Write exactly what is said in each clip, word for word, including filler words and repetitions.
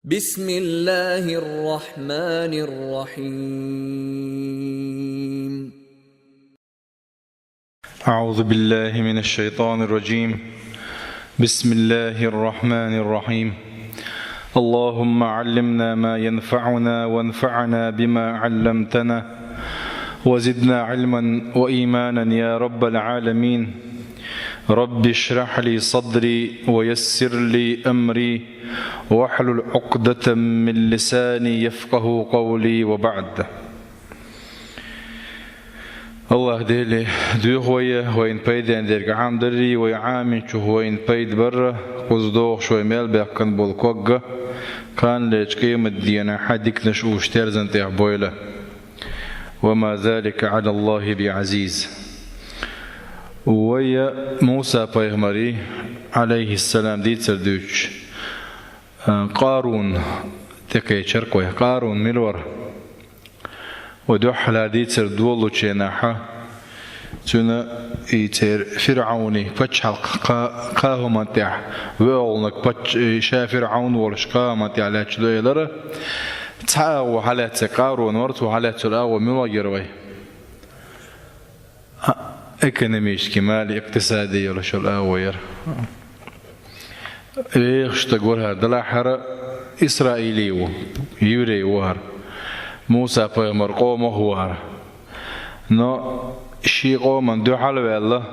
بسم الله الرحمن الرحيم. أعوذ بالله من الشيطان الرجيم. بسم الله الرحمن الرحيم. اللهم علمنا ما ينفعنا وانفعنا بما علمتنا وزدنا علما وإيمانا يا رب العالمين. رب اشرح لي صدري ويسر لي أمري واحلل عقدة من لساني يفقه قولي وبعد. АллахӀ Дела, дуьхьа вай, вайна пайден дерг Ӏам дарий, вай Ӏаминчух вайна пайда барра, кхуза догӀуш вай мел баьккхина бола ког а, кханалерча къематдийнахьа хьа диканаш уш терзан тӀехь бойла. وما ذلك على الله بعزيز. Вай Муса пайхамара, Ӏалайхиссалам, дийцар дуьйцуш, а, Къарун тӀекхечар-кх вай. Къарун мила вара? Вай дуьххьара дийцар долалучу хенахь, цуьнан и церан ФирӀавнан пачхьалкх кха-, кхаа хӀуманна тӀехь, воьалгӀаниг пач-, и ша ФирӀавн волуш кхаа хӀуманна тӀехь лаьтташ ду элира. Цхьа агӀо хьалаьцци Къарун вара, цо хьалаьцна агӀо муьлха яра вай? А, экономически, мали, икътисади йолуш йолу агӀо яра. Вехаш стаг вара хӀара, делахь хӀара исраили ву, еврей ву хӀара. Муса пайхамар къомах ву хӀара. Но шен къоман дуьхьал а ваьлла,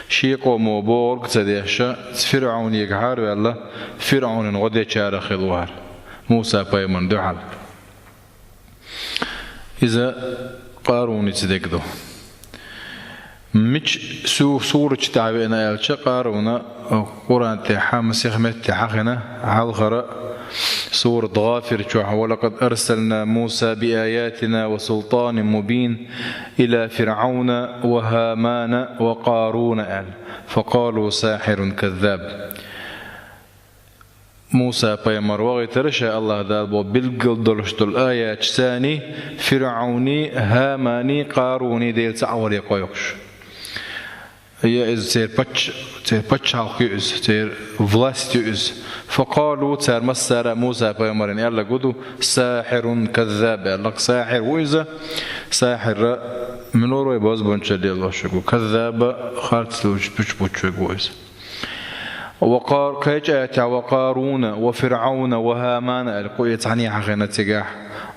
шен къомо бохург а ца деш, ЦаьргӀавнегахьара ваьлла, ФирӀавнан гӀо дечарах хилла ву хӀара, Муса пайхамарна дуьхьал. Иза Къаруница дерг ду. Мича су-, суратчу тӀехь веана аьлча, Къаруна Къуръан тӀехь масех метте хьахийна, хьалхара сурат ГӀафир чохь: «ولقد أرسلنا موسى بآياتنا وسلطان مبين إلى فرعون وهامان وقارون», аьлла. «فقالوا ساحر كذاب». Муса пайхамар вахийтира ша АллахӀ Дала боху билггал долуш долу аяташца ФирӀавнан, ХӀаманан, Къарунан Дела цхьаъ варе кхойкхуш. Я иза церан пач-, церан пачхьалкх ю иза, церан власть ю иза. «فقالوا», цара массара Муса пайхамарна аьлларг хӀун ду: «ساحر كذاب», аьлла. Сахьир ву иза. Сахьир муьлха ву, вай бозбунчалла лелош верг ву. Каззаб, харц луьйш, пуьчу буьтуш верг ву иза. Ва Къар-, кхечу аятехь: «وقارون وفرعون وهامان», аьлла, кху и цхьаьна хьахийна цигахь: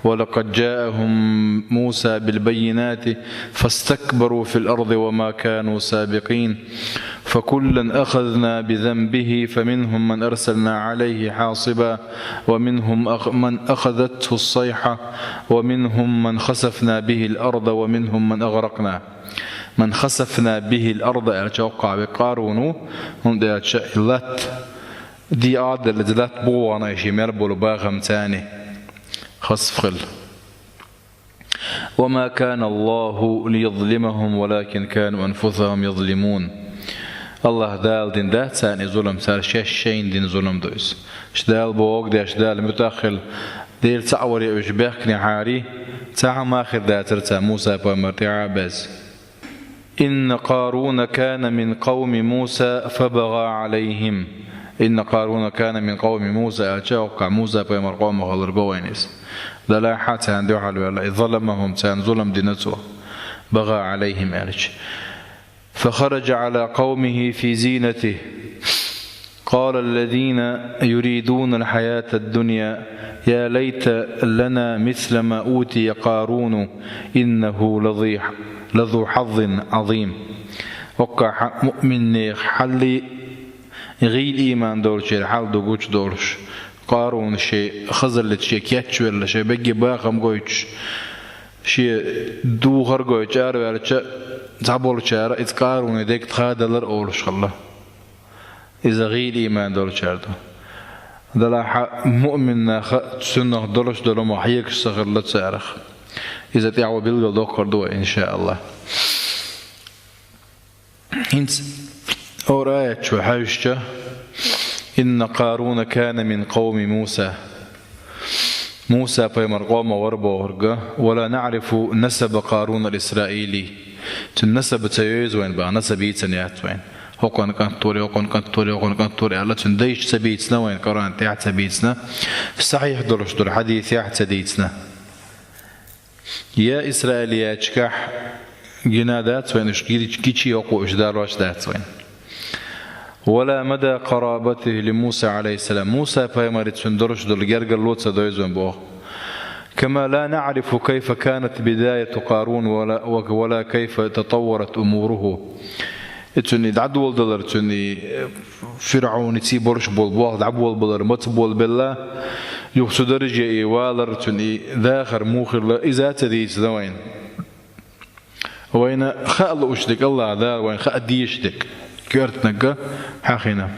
«ولقد جاءهم موسى بالبينات فاستكبروا في الأرض وما كانوا سابقين فكلا أخذنا بذنبه فمنهم من أرسلنا عليه حاصبا ومنهم أخ-، من أخذته الصيحة ومنهم من خسفنا به الأرض ومنهم من أغرقنا». «من خسفنا به الأرض» аьлча, хӀокхахь верг Къарун ву, хӀунда аьлча и латта, ди а делла, иза латта бухахь вахана, шен мел болу бахамца хасф хилла. «وما كان الله ليظلمهم ولكن كانوا أنفسهم يظلمون». АллахӀ Дала дина дац царна и зулам, цара шаьш шайна дина зулам ду иза. Ша Дала бохург деш, Дала муьтӀахь хилла, Дела цхьаъ варе уьш баьхкинехьара, цхьа хӀума хир дацара царна Муса пайхамар тӀехь а баьзза. «إن قارون كان من قوم موسى فبغى عليهم». «إن قارون كان من قوم موسى» аьлча, хӀокхахь Муса пайхамар къомах хилар го вайна иза. Делахь а царна дуьхьал ваьлла, и «ظلمهم», царна зулам дина цо, «بغى عليهم» аьлча. «فخرج على قومه في زينته». قال الذين يريدون الحياة الدنيا يا ليت لنا مثل ما أوتي قارون إنه لذي-، لذو حظ عظيم. ХӀокхахь муъминех хьалли, гӀийла ийман долчеран хьал ду гучудолуш, Къарун шен хазаллица шен кечвелла, шен бегге бахам гойтуш, шен духар гойтуш араваьлча, цхьаболчара иза Къарунан дегга тхадалар олуш хилла. Иза гӀийла ийман долчара ду. Делахь а муъмин нах а цунах долуш долу ма хьегаш ца хилла царах. Иза тӀехь вай билгал доккхур ду вай, иншааллахӀ. ХӀинца хӀора аят чу хьаьвсича: «إن قارون كان من قوم موسى». Муса пайхамар къомах вара бохург, «ولا نعرف نسب قارون الإسرائيلي». Цуьнан насаб ца евза вайна боху, насаб йийцина яц вайна. «Окъон кӀант вар, окъон кӀант вар, окъон кӀант вар», аьлла, цун дайша ца бийцина вайна, Къуръан тӀехь ца бийцина, сахьихь долуш долу хьадисехь ца дийцина. Я Исраилиячкахь гина дац вайна уьш, гичи, гичи хӀокхо уьш далош дац вайна. «ولا مدى قرابته لموسى عليه السلام». Муса пайхамарца цуьнан долуш долу гергарло ца дойзу боху. «كما لا نعرف كيف كانت بداية قارون ولا، ولا كيف تطورت أموره». И цуьнан и дӀадоладалар, цуьнан и, э, ФирӀавнций болуш болу болх дӀаболабалар маца болабелла, юха цу дарже и валар, цуьнан и дахар муха хилла, иза а ца дийцина вайна. Вайна хаа лууш дерг, АллахӀ Дала вайна хаа дезаш дерг коьртаниг хьахийна.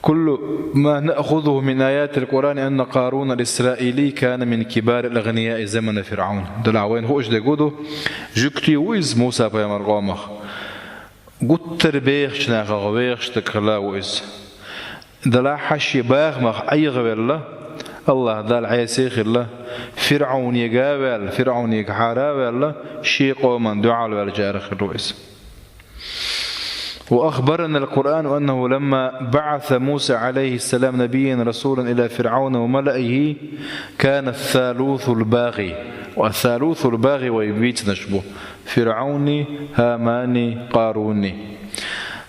«كل ما نأخذه من آيات القرآن أن قارون الإسرائيلي كان من كبار الأغنياء زمن فرعون». Делахь вайна хууш дерг хӀун ду, жуьгти ву иза Муса пайхамар къомах. Гуттар а бехачу нахах вехаш стаг хилла ву иза. Делахь шен бахамах Ӏехавелла, АллахӀ Далла Ӏеса а хилла, ФирӀавнега а ваьлла, ФирӀавнегахьара а ваьлла, шен къоман дуьхьал ваьллачарах хилла ву иза. «وأخبرنا القرآن أنه لما بعث موسى عليه السلام نبيا رسولا إلى فرعون وملئه كان الثالوث الباغي». Ва ас-салусул багӀи вай бийцинарш бу: ФирӀавни, ХӀамани, Къаруни.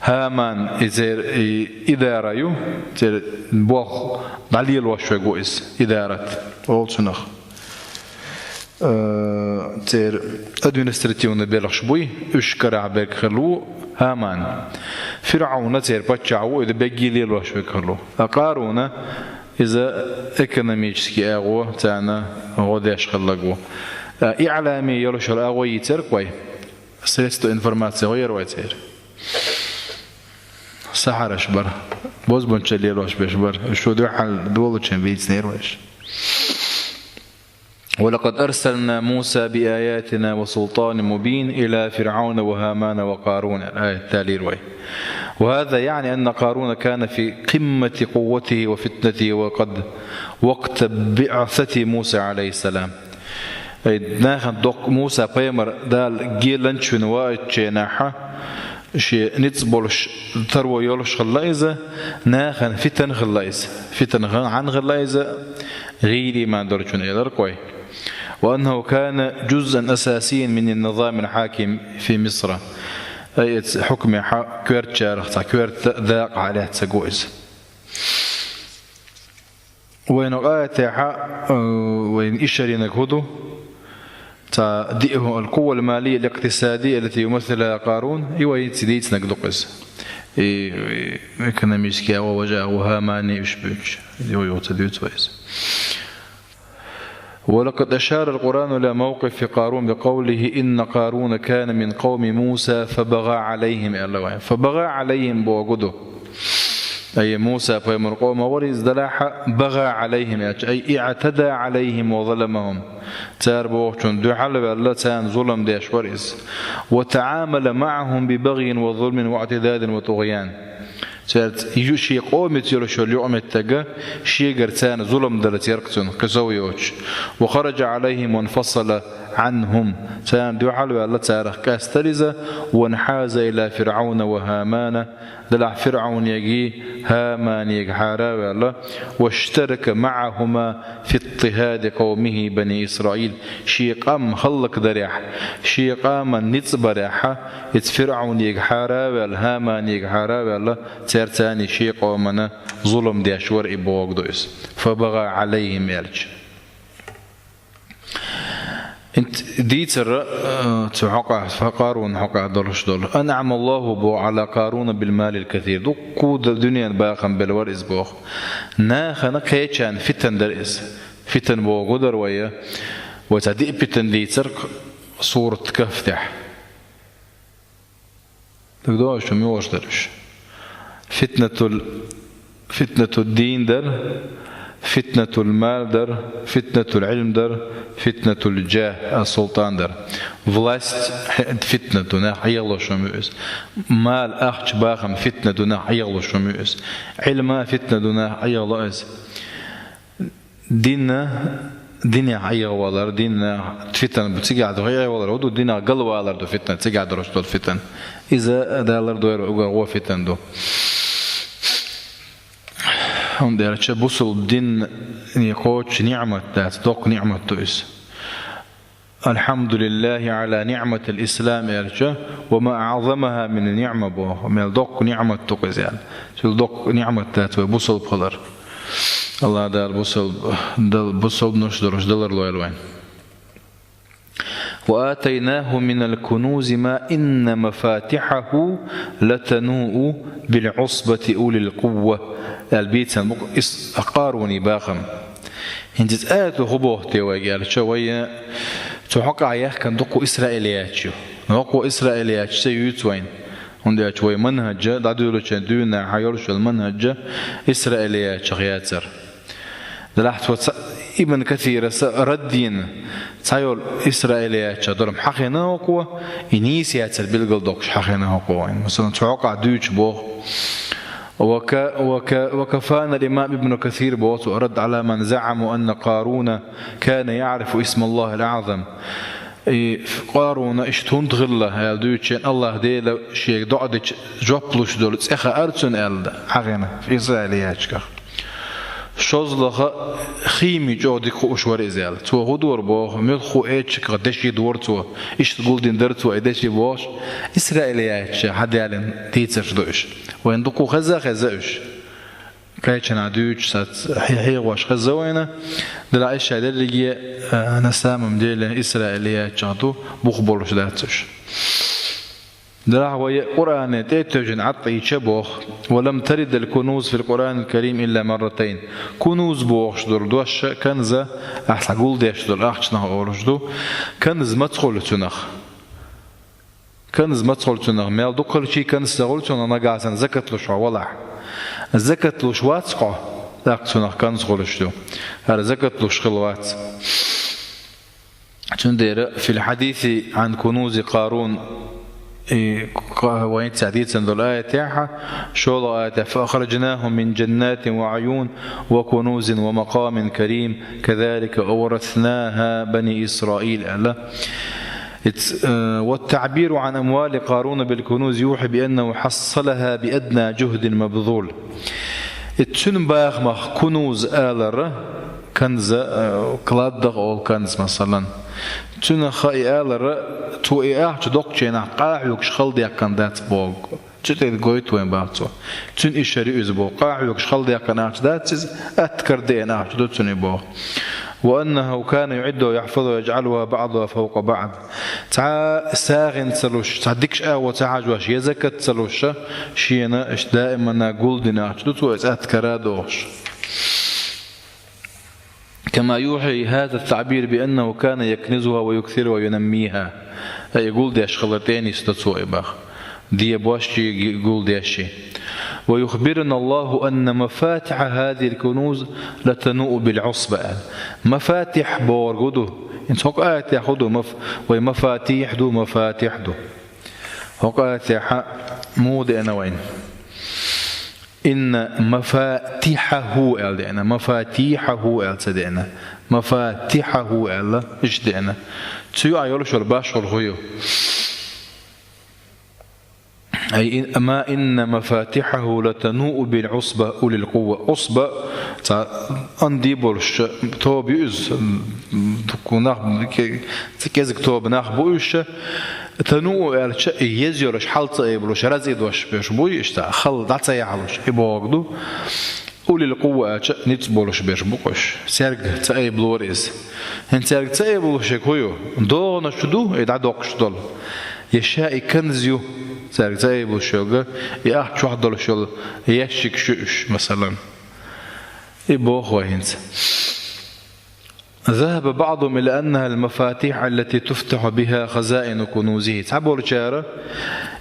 ХӀаман, и церан, и идара ю, церан болх дӀалелош верг ву иза, идарат олу цунах. Э, церан административный белхаш буй, уьш карахь берг хилла ву ХӀаман. ФирӀавн церан паччахь ву, и берриге лелош верг хилла ву. А Къаруна иза экономический агӀо царна гӀо деш хилларг ву. Э, иълами йолуш йолу агӀо йийцира вай. Средство информации гӀо яра вай церан. Сахьараш бара. Бозбунчалла лелош берш бара. Уьш шу дуьхьал долучун бийцинера вайша. «ولقد أرسلنا موسى بآياتنا وسلطان مبين إلى فرعون وهامان وقارون». Аят далийра вай. «وهذا يعني أن قارون كان في قمة قوته وفتنته وقد، وقت بعثة موسى عليه السلام». Ай, нахана доккха Муса пайхамар Дала геланча вина ваийтинчу хенахь, шен ницкъ болуш, таро йолуш хилла иза, нахана фитан хилла иза. Фитан хан-, хьан хилла иза, гӀийла ийман долчун элира вай. «وأنه كان جزءا أساسيا من النظام الحاكم في مصر». Ай, эца хьукмехь коьртачарах цхьа коьрта дакъа хьалаьцнарг ву иза. Вайна аятехь, э, вайна ишарийнарг хӀун ду? Цхьа диъ хӀу-, القوة المالية الاقتصادية التي يمثلها قارون, и вай ца дийцинарг ду-кх иза. И, и экономический агӀо, важа агӀо, ХӀамани уьш буьйцуш. Юха-юха ца дуьйцу вай иза. «ولقد أشار القرآن إلى موقف قارون بقوله: إن قارون كان من قوم موسى فبغى عليهم», аьлла вай. «فبغى عليهم» бохург ду. Ай, Муса пайхамар къомах вара иза, делахь, «بغى عليهم» аьлча, ай, «اعتدى عليهم وظلمهم». Цара бохучун дуьхьал а ваьлла, царна зулам деш вара иза. «وتعامل معهم ببغي وظلم واعتداء وطغيان». Цаьрца ю-, шен къомаца йолуш йолу юкъаметтиг, шегара царна зулам далацара цуьнан, кхин сов йоцуш. «وخرج عليهم وانفصل عنهم». Царна дуьхьал а ваьлла, царах къастара иза. «وانحاز إلى فرعون وهامان». Делахь ФирӀавнегий, ХӀаманегахьара а ваьлла, «واشترك معهما في اضطهاد قومه بني إسرائيل». Шен къам хӀаллакдарехь, шен къаман ницкъ барехь, иза ФирӀавнегахьара а ваьлла, ХӀаманегахьара а ваьлла, цаьрца шен къомана зулам деш вара и бохург ду иза. «فبغى عليهم» аьлча. ХӀинца дийцар, э, цу хьокъехь, Къарун хьокъехь долуш долу. «أنعم الله», боху, «على قارون بالمال الكثير». Дуккха ду-, дуьненан бахам белла вара иза боху. Нахана кхечарна фитан дара иза. Фитан бохург дара вай, вай цхьа диъ фитан дийцар сурат Кахф тӀехь. ДагадогӀуш ду, муьлш дара уьш? Фитнатул, фитнатул дин дара, фитнатул мал дара, фитнатул Ӏилм дара, фитнатул джах, а, султан дара. Власть, хе-, фитна ду, нах Ӏехалуш хӀума ю иза. Мал, ахча, бахам фитна ду, нах Ӏехалуш хӀума ю иза. Ӏилма фитна ду, нах Ӏехало иза. Динна динах Ӏехавалар, динах фитан бу, цигахь ду Ӏехавалар, хӀу ду динах галвалар ду фитан, цигахь долуш долу фитан. Иза Дала лардойла уггар гӀо фитан ду. ХӀунда аьлча бусулба дин кхочуш ниӀмат дац, доккха ниӀмат ду иза. «Алхьамдулиллахи Ӏала ниӀматил ислам», аьлча, «ва ма аӀзамаха мин ниӀма», боху, мел доккха ниӀмат ду иза аьлла. Цул доккха ниӀмат дац вай бусулба хилар. Аллах Дала бусулба, дал-, бусулбанаш долуш далар лойла вайн. «Ва атайнаху минал кунузи ма инна мафатихаху латануу бил Ӏусбати улил къувва», аьлла бийцан бу-, ис-, Къаруни бахам. ХӀинца иза аято хӀу боху те вайга аьлча, вай цу хьокъехь яхкан дуккху исраилиятчу. Дуккху исраилиятчу ца юьйцу вайн. ХӀунда аьлча вай манхаджа, дӀадуьйлучу дуьйна хьан йолуш йолу манхаджа исраилиятчах яцара. Делахь цо ца-, Ибн Касирас раддина цхьа йолу исраилиятчах дурам хьахийна хӀокхо, и нийса яцара билгал доккхуш хьахийна хӀокхо вайн. Масалан, цу хьокъехь дуьйцуш боху. «Ва ка-, ва ка-, ва кафана имам Ибн Касир», боху цо, «рад Ӏала ман заӀаму анна Къаруна кана яӀрифу исмаллахил аӀзам». И Къаруна иштта хӀунда хилла аьлла дуьйцучу, Аллах Дела шега доӀа дича жоп луш долу цӀе хаьара цунна аьлла хьахийна исраилиятчах. ШозлагӀа хийми чӀогӀа дика хууш вара иза аьлла. Цо хӀу дора боху, муьлхха эччаках деши дора цо, иштта гулдина дара цо и деши бохуш, исраилиятча хьадаьллина дийцарш ду уьш. Вайн дуккха хеза а хеза уьш. Кхечанхьа дуьйцуш сац хье-, хьехош хеза вайна, делахь иша дерриге, а, на самом деле исраилиятчах ду, бух болуш дац уьш. Делахь вай Къуръане тӀе а тевжина Ӏаттийча боху: «Ва лам таридал кунуз фил Къуръанил карим илла марратайн». Кунуз бохуш долу дош, канза, ахьа гулдеш долу ахчанах олуш ду. Канз маца хуьлу цунах? Канз маца хуьлу цунах? Мел дукха хилчий канз ца хуьлу цунах, нагахь санна закат луш хьо валахь. Закат луш вац хьо, тӀаккха цунах канз хуьлуш ду. ХӀара закат луш хила вац. Цундела фил хьадиси Ӏан кунузи Къарун, и, ка-, вайн цхьа дийцина долу аятехь, шолгӀа аятехь: «Фа ахраджнахум мин джаннатин ва Ӏуюн ва кунузин ва макъамин карим, казалика авраснаха бани Исраил», аьлла. Иц-, э, «ва ат-таъбиру Ӏан амвали Къаруна бил кунуз юхьи би аннаху хьассалаха би адна джухдин мабзул». Иц-, цуьнан бахамах кунуз алара, канза, э, кладах олу канз, масалан. Цуьнан ха и алара, цо и ахча доккхачу хенахь къахьоьгуш хала даьккхина дац боху. Цу тӀе гойту вайн бах цо. Цуьнан и шариъ иза боху. Къахьоьгуш хала даьккхина ахча дац иза, атта кара деана ахча ду цуьнан боху. «Ва аннаху кана юӀиддуха ва яхьфазуха ва яжӀалуха баъдуха фавкъа баъд». Цхьа сагӀина ца луш, цхьа дикаш агӀо ца хьажош, я закат ца луш, шена иштта даимана гулдина ахча ду цо, иза атта кара а дохуш. «Кама юхьи хаза ат-таъбир би аннаху кана якнизуха ва юксируха ва юнаммиха». Ай гулдеш хилар тӀе нисдо цо и бах. Дебошчий, гулдешчий. «Ва юхбируна Аллаху анна мафатиха хазихил кунуз латануу бил Ӏусба», аьлла. Мафатихь бохург хӀу ду? ХӀинца хӀокху аятехь хӀу ду? Маф-, вай мафатихь ду, мафатихь ду. ХӀокху аятехь муха деана вайна? «Инна мафатихаху», аьлла деана, «мафатихаху» аьлла ца деана. «Мафатихаху» аьлла, иштта деана. Цу юкъахь йолуш йолу башхалла хӀу ю? Ай, ин-, «ама инна мафатихаху латануу бил Ӏусба улил къувва». Ӏусба, цхьа анди болуш, тоба ю иза, дуккха нах, ке-, кӀезиг тоба нах бу уьш, «тануу» аьлча, и еза йолуш, хьал ца айбалуш, разъе дош берш буй, иштта, хала дӀа ца яхьалуш, и бохург ду. «Улил къувва» аьлча, ницкъ болуш берш бу уьш. Цаьрга ца айбалора иза. ХӀинца цаьрга ца айбалуш ерг хӀу ю? ДогӀанаш ду, и дӀадоккхуш долу. Я ша и канз ю, цаьрга ца айбалуш йолга, и ахча чохь долуш йолу ящикаш ю уьш, масалан. И боху вай хӀинца. «Захаба баъдухум ила аннахал мафатихь аллати туфтахьу биха хазаину кунузихи». Цхьаболчара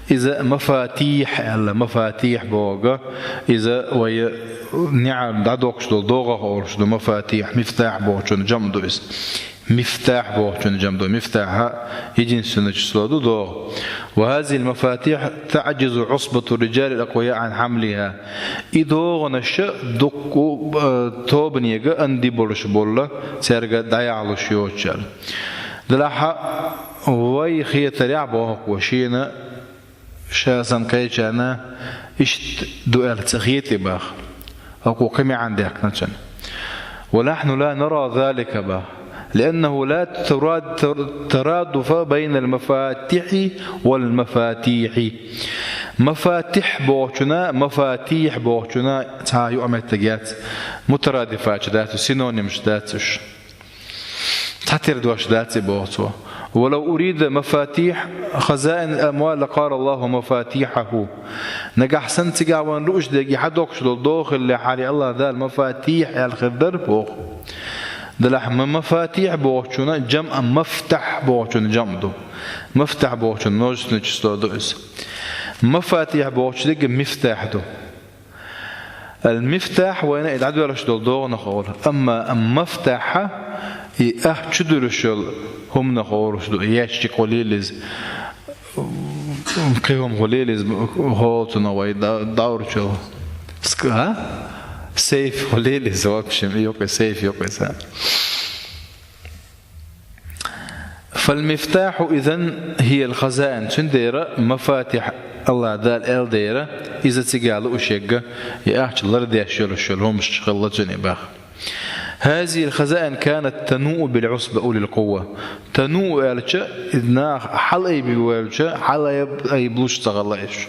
иза мафатихь аьлла, мафатихь бохург, иза вай неӀар дӀадоккхуш долу догӀах олуш ду, мафатихь, мифтахь бохучун жамъ ду иза. Мифтахь бохучун жамъ ду. Мифтахь единственное число ду догӀа. وهذه المفاتيح تعجز عصبة الرجال الأقوياء عن حملها. И догӀанаш дуккха, э, тобанега анди болуш болла, цаьрга дӀаяхьалуш йоцучарна. Делахь вай хетарехь боху шена ша санна кхечарна иштта ду аьлла ца хетий баха. ХӀокхо кхин маьӀна даьккхина цуьнан. ونحن لا نرى ذلك баха. لأنه لا تراد-، تر-، ترادف بين المفاتح والمفاتيح. Мафатихь бохучунна, мафатихь бохучунна цхьа юкъаметтиг яц. Мутарадифаташ дац, синонимаш дац уьш. Цхьатера дош дац и боху цо. ولو أريد مفاتيح خزائن الأموال لقال الله مفاتيحه. Нагахь санна цигахь вайна лууш дерг, хьадоккхуш долу догӀа хиллехьара, АллахӀ Дала мафатихь аьлла хир дара боху. Делахь ма-, мафатихь бохучунна жамъ, мафтахь бохучунна жамъ ду. Мафтахь бохучунна множественное число ду иза. Мафатихь бохучу дерг мифтахь ду. Ал-мифтахь вайна и дӀадоьллуш долу догӀанах олу. Амма мафтахь и ахча чудуьллуш йолу хӀуманах олуш ду, ящик хуьлийла иза. Кхин хӀума хуьлийла иза, хӀоцуна вай дӀа-, дӀаур чу. Ск-, а? Сейф хуьлийла иза, в общем, юкъа сейф юкъа иза. فالمفتاح إذن هي الخزائن. Цундела мафатихь АллахӀ Дала аьлла дера, иза цигахь лууш ерг, и ахча лардеш йолуш йолу хӀумаш хилла цуьнан баха. هذه الخزائن كانت تنوء بالعصبة أولي القوة. Тануу аьлча, иза наха хьалаайбе воьлча, хьалаайб-, айблуш ца хилла уьш.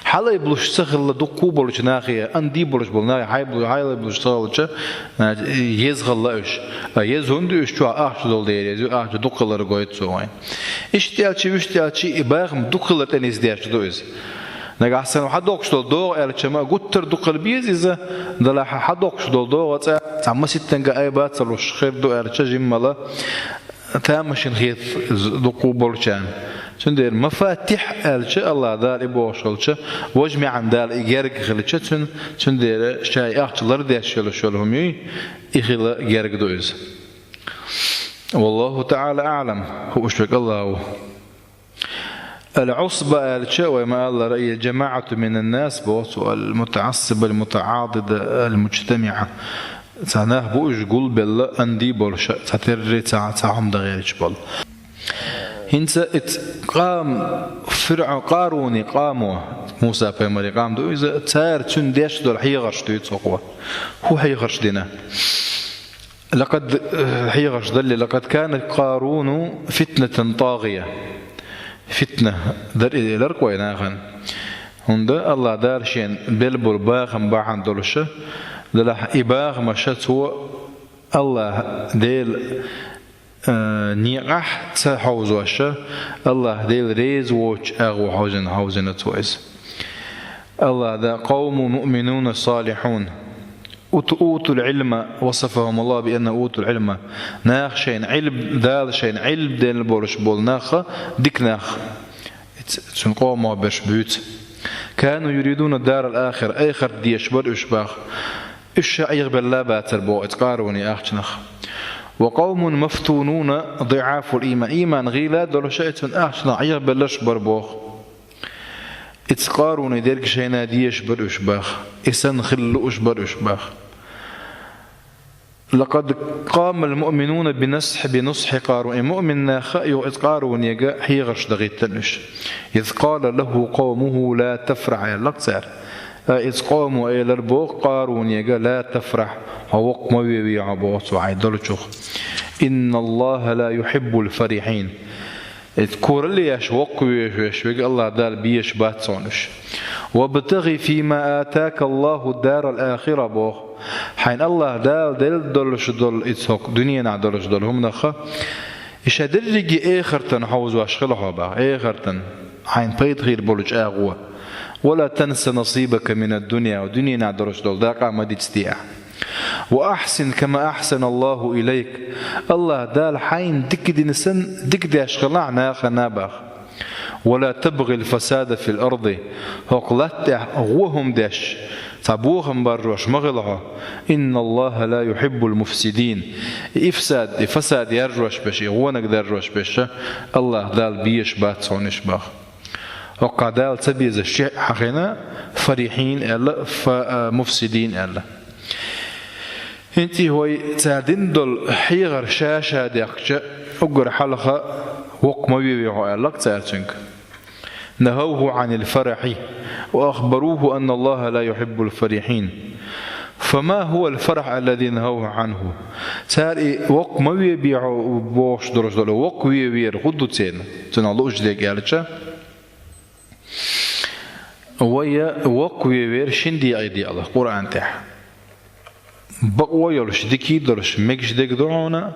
Хьалаайблуш ца хилла дуккха болчу нахе, анди болуш болу нахе хьайблу-, хьалаайблуш ца хилча, а, еза хилла уьш. А еза хӀунда уьш чохь ахча долу дела еза, ахча дукха хилар гойту цо вайн. Иштта аьлча, вуьшта аьлча, и бахам дукха хилар тӀе нисдеш ду иза. Нагахь санна хьадоккхуш долу догӀа аьлча ма гуттар а дукха хила беза иза, делахь хьадоккхуш долу догӀа цкъа цхьа маситтанга айба ца луш хир ду аьлча, жиммала тамашийна хета дуккха болчарна. Цундела мафатихь аьлча, АллахӀ Дала и бохуш хилча, важа маьӀна Дала и герга хилча, цун-, цундела ша и ахча лардеш йолуш йолу хӀума юй, и хила герга ду иза. والله تعالى أعلم. Хууш верг АллахӀ ву. Ал-Ӏусба аьлча, вай ма-аллара, я جماعة من الناس боху цо, ал-мутаӀассиба, ал-мутаӀадида, ал-муджтамиӀа. Цхьа нах бу уьш гулбелла, анди болуша, цхьатерра цхьа, цхьа хӀума дан гӀерташ болу. ХӀинца и ц-, къам, ФирӀа-, Къаруни къамо, Муса пайхамари къам ду иза, цара цуьнан деш долу хьехарш дуьйцу хӀокхо. ХӀун хьехарш дина? لقد, э, хьехарш далли, لقد كان قارون فتنة طاغية. Фитна дар и ларкъой нахана. ХӀунда АллахӀ Дала шен белбур бахам бахьана долуша, делахь и бахамаша цо АллахӀ Дела, э, некъахь ца хьовзоша, АллахӀ Дела реза воцучу агӀо хьовзина, хьовзина цо иза. АллахӀ Дала, قوم مؤمنون صالحون. أوت-, أوتوا العلم، وصفهم الله بأنه أوتوا العلم. Нах шайна Ӏилм, Дала шайна Ӏилм делла болуш болу нах, дика нах. Ц-, цуьнан къомо берш буьйцу. كانوا يريدون الدار الآخرة، эхарт дезаш бара уьш баха. Уьш ша Ӏехабелла бацара боху и Къаруни ахчанах. وقوم مفتونون ضعاف الإيمان. Ийман гӀийла долуша и цуьнан ахчанах Ӏехабелларш бара боху. И ц-, Къаруни дерг шайна дезаш бара уьш баха. И санна хила лууш бара уьш баха. لقد قام المؤمنون بنصح، بنصح قارون. И муъмин наха а юха и ц-, Къарунега хьехарш дахийтина уьш. إذ قال له قومه لا تفرح аьлла цара. А и ц-, къомо элира боху Къарунега: لا تفرح, хьо воккха ма веве хьо боху цо хьайн долчух. إن الله لا يحب الفرحين. И ц-, коралле еш, воккхавеш верг АллахӀ Дала безаш бац хьуна уьш. وابتغ فيما آتاك الله الدار الآخرة боху. Хьайна АллахӀ Дала делла долуш долу и ц-, хӀокху дуьненахь долуш долу хӀуманаха, и ша дерриге эхартан хьовзош хила хьо баха, эхартан хьайна пайда хир болчу агӀо. ولا تنس نصيبك من الدنيا, дуьненахь долуш долу дакъа ма дицде ахь. وأحسن كما أحسن الله إليك. АллахӀ Дала хьайна дика дина санна, дика деш хилахь нахана баха. ولا تبغ الفساد في الأرض. ХӀокху латта тӀехь гӀо хӀума деш, ц-, Цхьа бохам баржош ма хила хьо. «إن الله لا يحب المفسدين». И ифсад, и фасад яржош берш, и гӀонах даржош берш, АллахӀ Дала безаш бац хьона уж, боху. ХӀокхахь Дала ца безаш шиъ хьахийна, «فرحين» аьлла, фа-, а, «مفسدين» аьлла. ХӀинца и хӀой цара дина долу хьехар ша-ша дехча, уггар хьалха воккха ма ве веза хьо аьлла-кх цара цуьнга. «نهوه عن الفرح وأخبروه أن الله لا يحب الفرحين. فما هو الفرح الذي نهوه عنه؟» Цара и воккха ма ве беза хьо бохуш долуш долу, воккха ве вер хӀун ду церан, цунах лууш дерг аьлча? Вай воккха ве вер шина декъе деала Къуръан тӀехь. Бакъо йолуш, дика долуш, мегаш дерг ду хьуна,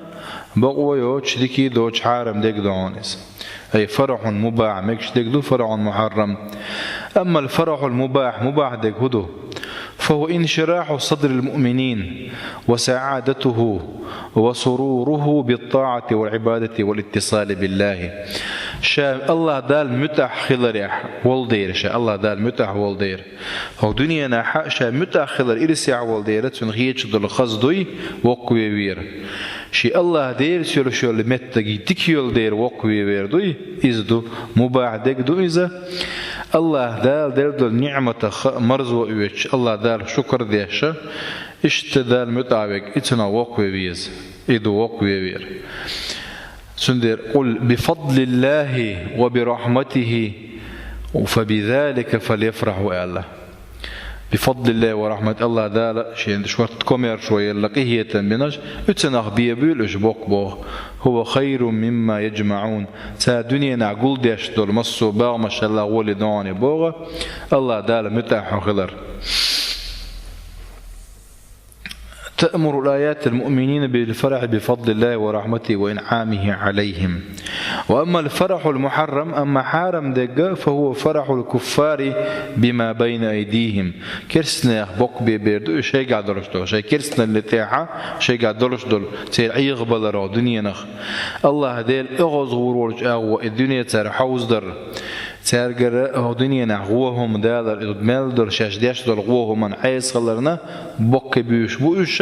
бакъо йоцуш, дика доцуш, хьарам дерг ду хьуна иза. Ай, فرح مباح, мегаш дерг ду, فرح محرم. أما الفرح المباح, мубахь дерг хӀун ду? فهو انشراح صدر المؤمنين وسعادته وسروره بالطاعة والعبادة والاتصال بالله. Ша АллахӀ Далла муьтӀахь хиларехь волу дера, ша АллахӀ Далла муьтӀахь волу дера. ХӀокху дуьненахь ша муьтӀахь хилар ирсехь волу дера, цуьнан хеташ долу хаза дуй воккха ве вер. Шен АллахӀ Делаца йолуш йолу меттиг дика йолу дера воккха ве вер дуй, иза ду, мубахь дерг ду иза. АллахӀ Дала делла долу ниӀматах марзо оьцуш, АллахӀ Далла шукар деш, иштта Далла муьтӀахь верг, и цунах воккха ве веза. И ду воккха ве вер. Цундела: «قل بفضل الله وبرحمته فبذلك فليفرحوا», аьлла. «بفضل الله ورحمته», АллахӀ Дала шен шортта комаьршо елла къинхетам бинарш, уьцанах бе буьйлу уьш боккха боху. «هو خير مما يجمعون». Цара дуьненахь гулдеш долу массо а бахамаш АллахӀ гӀоле догӀане боху, АллахӀ Далла муьтӀахь хьо хилар. تأمر الآيات المؤمنين بالفرح بفضل الله ورحمته وإنعامه عليهم. وأما الفرح المحرم, амма хьарам дерг, فهو فرح الكفار بما بين أيديهم. Керстанех боккха бе бер ду, и шайгахь долуш долу, шайн керстаналле тӀехьа шайгахь долуш долу, церан Ӏехабаларо дуьненах. АллахӀ Дела оьгӀазгӀур волчу агӀо и дуьне цара хьовзадар. Цаьргара хӀокху дуьненахь гӀо хӀума далар, и мел долу шаьш деш долу гӀо хӀуманна Ӏеса хиларна боккха буьйш бу уьш,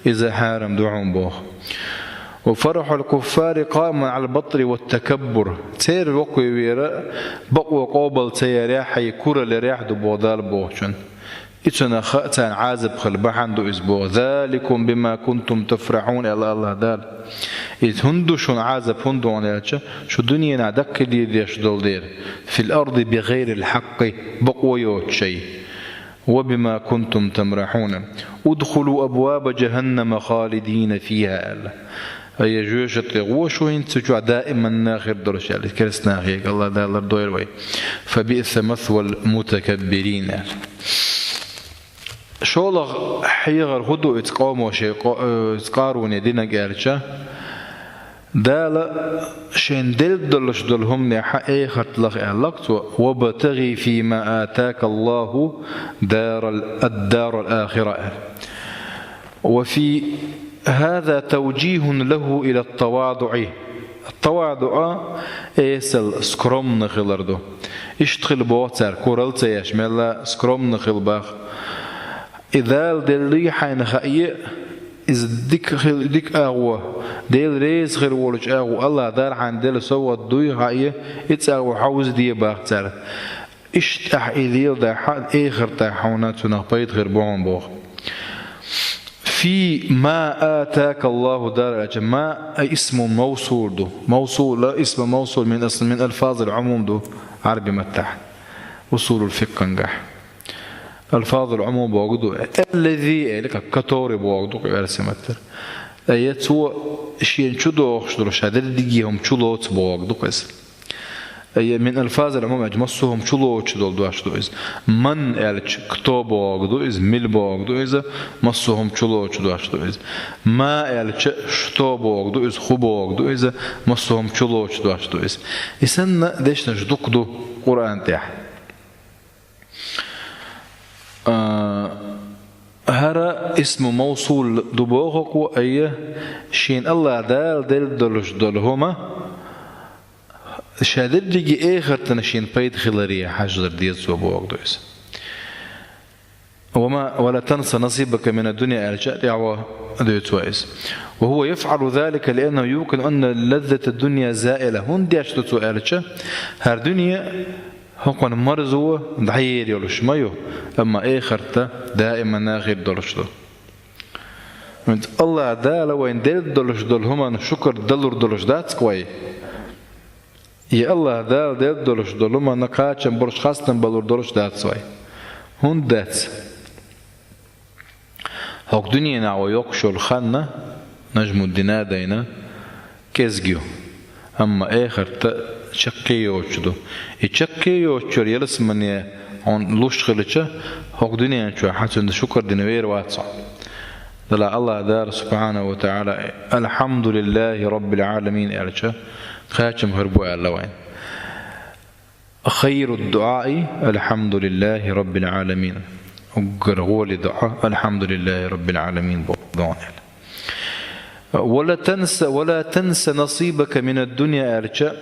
иза хьарам ду хьуна боху. «وفرح الكفار قائم على البطر والتكبر». Церан воккхаве вера бакъо къобал ца ярехь, хьайн кураллерехь ду боху Дала бохучун. И цунах царна Ӏазап хила бахьана ду иза боху. «ذلكم بما كنتم تفرحون», аьлла АллахӀ Дала. Иза хӀунда ду шуна Ӏазап, хӀунда ду аьлча, шу дуьненахь даккхийдеш долу дера, «في الأرض بغير الحق», бакъо йоцуш шайн. «وبما كنتم تمرحون. ادخلوا أبواب جهنم خالدين فيها», аьлла. Ай, жоьжахати гӀо шу хӀинца чохь даиманна хир долуш аьлла, керстанахега АллахӀ Дала лардойла вай. «فبئس مثوى المتكبرين». ШолгӀа хьехар хӀун ду иза къомо шайн къо-, э, иза Къаруне динарг аьлча, Дала шен делла долуш долу хӀуманехьа эхарт лаха аьлла-кх цо: «وابتغ فيما آتاك الله دار ال-، الدار الآخرة», аьлла. «وفي هذا توجيه له إلى التواضع». Тавадуъ, эсала, скромно хилар ду. Иштта хила боху цара, куралла ца еш, мелла скромно хила боху. И Дала деллий хьайна хаьа, иза дика хила, дика агӀо, Дела реза хир волчу агӀо, АллахӀ Дала хьайна делла совгӀат дуй хаьа, и цӀагӀо хьовзаде боху цара. Иштта ахь и леладахь, эхартахь хьуна цунах пайда хир бу хьуна боху. «فيما آتاك الله الدار الآخرة». «Ма» اسم موصول ду. موصول، اسم موصول من أصل، من ألفاظ العموم ду Ӏарби маттахь. Усулул фикъхьангахь. ألفاظ العموم боху ду. «الذي» аьлла, как «который» боху ду, оьрсийн маттара. Ай, цо шена чу дохуш долу, ша дерриге хӀума чу лоцу боху ду иза. Ай, من ألفاظ العموم аьлча, массо а хӀума чу лоцуш долу дош ду иза. «من» аьлча, кто боху ду иза, мила боху ду иза, массо а хӀума чу лоцуш дош ду иза. «ما» аьлча, что боху ду иза, хӀун боху ду иза, массо а хӀума чу лоцуш дош ду иза. И санна дешнаш дукха ду Къуръан тӀехь. А, хӀара исму мавсул ду боху-кх, айя, шен АллахӀ Дала делла долуш долу хӀума, ша дерриге эхартана шен пайда хиларе хьажалар деза цо боху ду иза. وما ولا تنس نصيبك من الدنيا аьлча, тӀехьа дуьйцу вай иза. وهو يفعل ذلك لأنه يوقن أن لذة الدنيا زائلة. ХӀунда деш ду цо аьлча, хӀара дуьне хӀокхунна марзо дӀаер йолуш ма ю, амма эхарт даиманна хир долуш ду. ХӀунда Аллах Дала вайн делла долуш долу хӀуманна шукар далур долуш дац-кх вай? Я Аллах Дала делла долуш долу хӀуманна кхачам болуш хастам балур долуш дац вай? ХӀунда дац? ХӀокху дуьненахь вай йоккхуш йолу хан, нажму дина дайна, кӀезиг ю, амма эхарт чаккхе йоцуш ду. И чаккхе йоцуш йолу ялсамане хьуна луш хилча, хӀокху дуьнен чохь хьан цуьнан шукар дина вер вац хьо. Делахь Аллах Дала субхьанаху ва таӀала: «Алхьамдулиллахи раббил Ӏаламин», аьлча, кхачам хир бу аьлла вайн. Хайру дуӀаи: «Алхьамдулиллахи раббил Ӏаламин». Уггар гӀоли дуӀа: «Алхьамдулиллахи раббил Ӏаламин», боху дуьненахь. «Ва ла танса, ва ла танса насибака мина дунья», аьлча,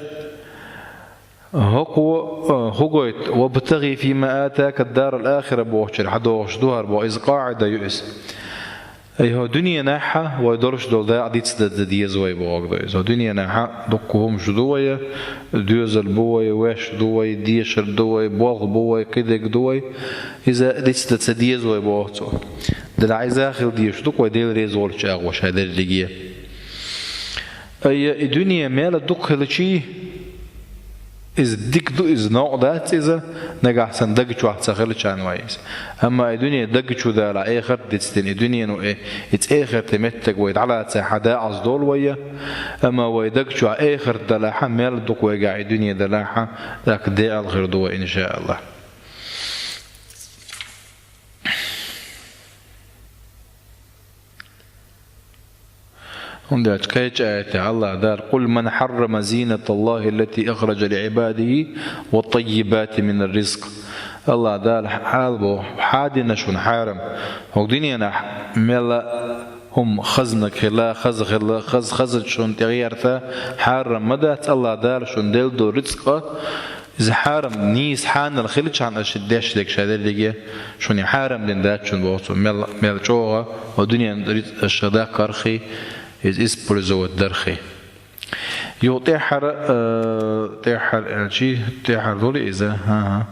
хӀокхо, э, хӀу гойту: «Вабтагъи фима атака дарал ахира», бохучуьра хьан догӀуш ду хӀара боху, иза къаӀида ю иза. Ай, хӀо дуьненахь вай долуш долу дакъа дицдан ца деза вай боху иза. ХӀо дуьненахь дуккха хӀумаш ду вай, доьзал бу вай, ваьш ду вай, дешар ду вай, болх бу вай, кхидерг ду вай. Иза дицдан ца деза вай боху цо. Делахь иза хила дезаш ду-кх вай Дела реза волчу агӀор ша дерриге. Ай, и дуьне мел дукха хилчий, иза дика ду, иза новкъа дац иза, нагахь санна даг чохь ца хилча вайн иза. Амма и дуьне даг чу далахь, эхарт дицдина, и дуьнено и, и цӀе эхарте меттиг вай дӀалаца хьан дакъаза долу вай, амма вай даг чохь эхарт далахь, мел дукха вайгахь и дуьне далахь, тӀаккха декъал хир ду вай, иншааллах. ХӀунда аьлча кхечу аятехь Аллах Дала: «Къул ман хьаррама зинаталлахи аллати ахраджа лиӀибадихи ва таййибати минар ризкъ». Аллах Дала хьала боху: хьан дина шуна хьарам? ХӀокху дуьненахь мел хӀума хазнаг хилла, хаза хилла, хаза, хазачу шуна тӀе гӀерта хьарам ма дац Аллах Дала шуна делла долу рицкъа? Иза хьарам, нийса хьанал хилчахьана аша деш дерг ша дерриге, шуна и хьарам дина дац шуна боху цо, мел, мел чӀогӀа, хӀо дуьненан рицкъ аша даккхархий, иза использовать дархий. Юха тӀаьххьара, э, тӀаьххьара аьлчий, тӀаьххьара долу иза, хӀан-хӀа.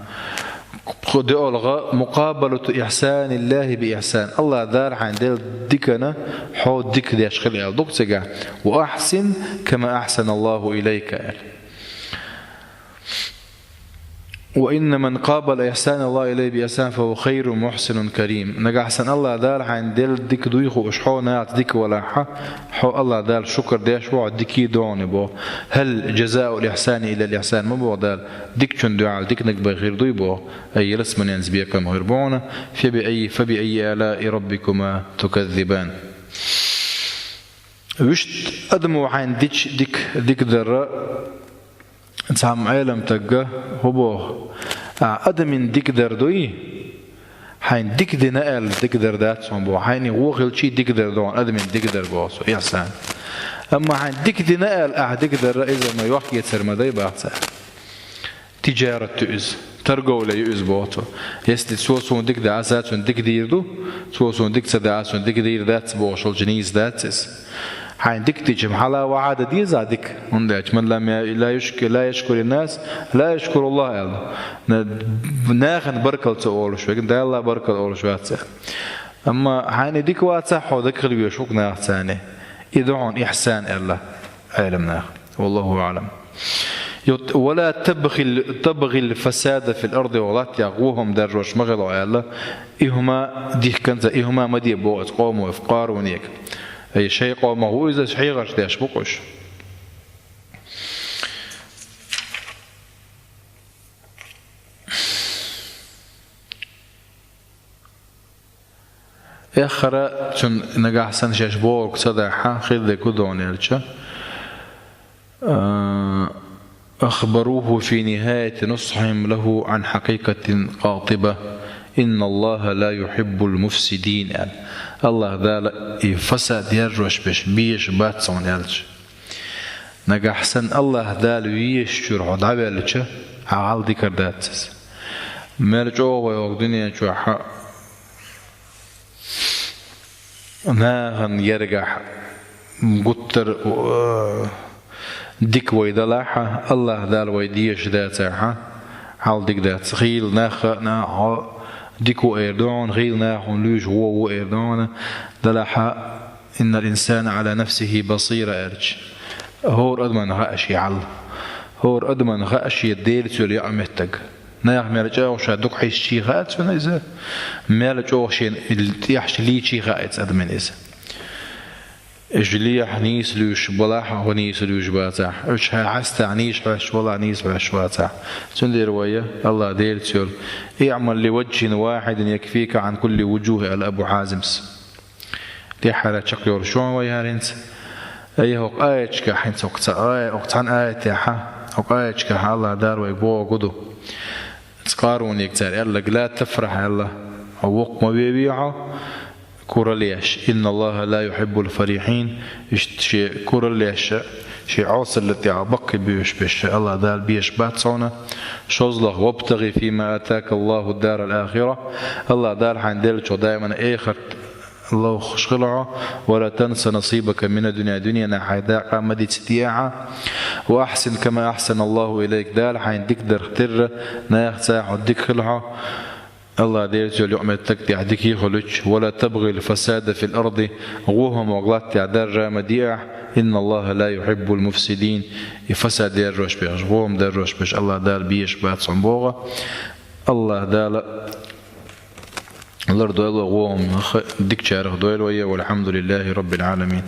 Кху дуьалгӀа: «Мукъабалату ихьсаниллахи би ихьсан». Аллах Дала хьайн делла дикана хьо дика деш хила аьлла ду-кх цигахь. «Ва ахьсин кама ахьсаналлаху илайка», аьлла. «Ва инна ман къабала ихьсаналлахи илайхи би ихьсан, фа хува хайрун мухьсинун карим». Нагахь санна Аллах Дала хьайн делла дика дуй хууш, хьо нахаца дика валахь, хьо Аллах Дала шукар деш ву, хьо дикий догӀу боху. «Хьал джазаул ихьсани иллал ихьсан», ма боху Дала, дикачун дуьхьал диканиг бен хир дуй боху, ай, ялсаманенца бекхам хир бу хьуна. «Фа би аййи, фа би аййи алаи раббикума туказзибан». Вуьшта адамо хьайн дича дика, дика дарра, цхьамма Ӏелам тагга хӀу боху: «Ахь адамийн дика дар дуй, хьайн дика дина аьлла дика дар дац хьуна», боху. Хьайна вон хилчий дика дар ду хьуна, адамийн дика дар боху цо, ихьсан. Амма хьайн дика дина аьлла ахь дика дарра, иза ма йохкецар ма дай баха цара. Тиджарат ю иза, торговля ю иза боху цо. Если цо суна дика даьлча, цунна дика дийр ду, цо суна дика ца даьлча, цунна дика дийр дац бохуш хилча, нийса дац иза. Хьайн дика дича-м хьала вахьа дан деза дика. ХӀунда аьлча: «Ман ла я-, ла яшку-, ла яшкурин нас, ла яшкуруллах», аьлла. На-, нахана баркалла ца олуш верг, Далла баркалла олуш вац аьлла. Амма хьайна дика вацахь, хьо дика хила везаш ву-кх нахаца. И ду хьуна ихьсан аьлла Ӏелам наха. Валлаху аӀлам. Ют-, «Ва ла табгъил, табгъил фасада фил арди», вахь латтехь вон хӀума даржош ма хила хьо аьлла. И хӀума дихканца, и хӀума ма де боху иза къомо Къарунега. Ай, шайн къомах ву иза, хьехарш деш бу-кх уьш. Эххара цуьнан нагахь санна шаьш бохург ца дахь, хир дерг хӀу ду хьуна аьлча, а, «Ахбаруха фи нихаяти нусхьихим лаху ан хьакъикъатин къатиба. Инналлаха ла юхьиббул муфсидин», аьлла. Аллах Дала и фасад яржош берш безаш бац хьуна аьлча. Нагахь санна Аллах Дала везачуьра хьо дӀаваьлча, хьан хьал дикар дац иза. Мел чӀогӀа вай хӀокху дуьнен чохь Нахана гергахь гуттар а дика вай далахь, АллахӀ Дала вай дезаш дацахь, хьал дика дац. Хийла нах а, нах а дика ву эр ду хьуна, хийла нах а хьуна луьйш ву, ву эр ду хьуна, далахь: «إن الإنسان على نفسه بصيرة», аьлча. ХӀора адаман хаьа шен хьал. ХӀора адаман хаьа шен Делаца йола йоӀ меттаг. Нах мел чӀоагӀа ша дукха хьийсчий хаьа цунна иза, мел чӀоагӀа шен тӀехьашка лийчий хаьа цу адаман иза. Уьш лехь нийса луьйш балахь, хьо нийса луьйш бацахь. Уьш хьай хьастахь нийса хьоьстуш балахь, нийса хьоьстуш бацахь. Цундела вай АллахӀ Делаца йола: «اعمل لوجه واحد يكفيك عن كل وجوه», аьлла Абу Хьазимс. ТӀехьара чекхйолуш ву вай хӀара хӀинца. Ай, хӀокху аяташкахь хӀинца хӀокху ца-, ай, хӀокху цхьана аятехь, хӀокху аяташкахь АллахӀ Дала вайга бохург ду. Цу Къарунега цара аьлларг: «لا تفرح», аьлла, хьо воккха ма веве хьо, кураллеш. «إن الله لا يحب الفرحين». Иштта шен кураллеш, шен Ӏесалла тӀехь баккхий буьйш берш АллахӀ Дала безаш бац хьуна. ШозлагӀа: «وابتغ فيما آتاك الله الدار الآخرة». АллахӀ Дала хьайна деллачух даиман эхарт лохуш хила хьо. «ولا تنس نصيبك من الدنيا», дуьненан хьайн дакъа ма дицде ахьа. «وأحسن كما أحسن الله إليك», Дала хьайна дика дарх терра, нахаца хьо дика хила хьо. АллахӀ Делаца йола йоӀ меттаг тӀехь дика хуьлуьйтуш: «ولا تبغ الفساد في الأرض», гӀо хӀума хӀокху латтехь дарра ма де ахьа. «إن الله لا يحب المفسدين». И фасад яржош берш, гӀо хӀума даржош берш АллахӀ Дала безаш бац хьуна боху. АллахӀ Дала лардойла вай гӀо хӀума, х-, дикачарах дойла вай, والحمد لله رب العالمين.